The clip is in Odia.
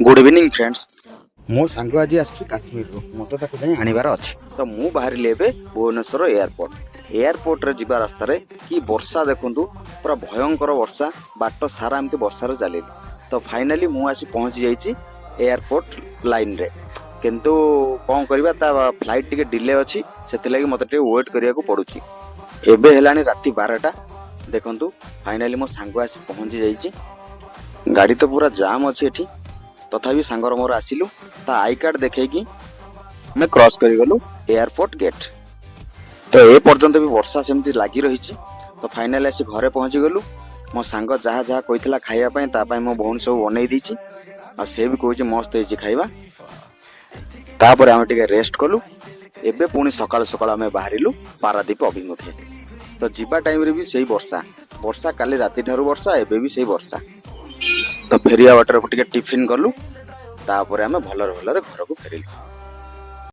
Good evening friends. ମୋ ସାଙ୍ଗ ଆଜି ଆସୁଛି କାଶ୍ମୀରରୁ। ମୋତେ ତାକୁ ଯାଇ ଆଣିବାର ଅଛି। ତ ମୁଁ ବାହାରିଲି ଏବେ ଭୁବନେଶ୍ୱର ଏୟାରପୋର୍ଟ। ଏୟାରପୋର୍ଟରେ ଯିବା ରାସ୍ତାରେ କି ବର୍ଷା ଦେଖନ୍ତୁ, ପୁରା ଭୟଙ୍କର ବର୍ଷା। ବାଟ ସାରା ଏମିତି ବର୍ଷାରେ ଚାଲିଲି। ତ ଫାଇନାଲି ମୁଁ ଆସି ପହଞ୍ଚି ଯାଇଛି ଏୟାରପୋର୍ଟ ଲାଇନରେ। କିନ୍ତୁ କ'ଣ କରିବା, ତା ଫ୍ଲାଇଟ୍ ଟିକେ ଡିଲେ ଅଛି, ସେଥିଲାଗି ମୋତେ ଟିକେ ୱେଟ୍ କରିବାକୁ ପଡ଼ୁଛି। ଏବେ ହେଲାଣି ରାତି 12ଟା। ଦେଖନ୍ତୁ, ଫାଇନାଲି ମୋ ସାଙ୍ଗ ଆସି ପହଞ୍ଚି ଯାଇଛି। ଗାଡ଼ି ତ ପୁରା ଜାମ୍ ଅଛି ଏଠି। ତଥାପି ସାଙ୍ଗର ମୋର ଆସିଲୁ। ତା I card ଦେଖେଇକି ଆମେ କ୍ରସ୍ କରିଗଲୁ ଏୟାରପୋର୍ଟ ଗେଟ୍। ତ ଏ ପର୍ଯ୍ୟନ୍ତ ବି ବର୍ଷା ସେମିତି ଲାଗି ରହିଛି। ତ ଫାଇନାଲି ଆସି ଘରେ ପହଞ୍ଚିଗଲୁ। ମୋ ସାଙ୍ଗ ଯାହା ଯାହା କହିଥିଲା ଖାଇବା ପାଇଁ, ତା ପାଇଁ ମୋ ଭଉଣୀ ସବୁ ବନେଇ ଦେଇଛି। ଆଉ ସେ ବି କହୁଛି ମସ୍ତ ହେଇଛି ଖାଇବା। ତାପରେ ଆମେ ଟିକେ ରେଷ୍ଟ କଲୁ। ଏବେ ପୁଣି ସକାଳୁ ସକାଳୁ ଆମେ ବାହାରିଲୁ ପାରାଦୀପ ଅଭିମୁଖେ। ତ ଯିବା ଟାଇମରେ ବି ସେଇ ବର୍ଷା ବର୍ଷା। କାଲି ରାତିଠାରୁ ବର୍ଷା, ଏବେ ବି ସେଇ ବର୍ଷା। ତ ଫେରିବା ବାଟରେ ଟିକେ ଟିଫିନ କଲୁ। ତାପରେ ଆମେ ଭଲରେ ଭଲରେ ଘରକୁ ଫେରିଲୁ।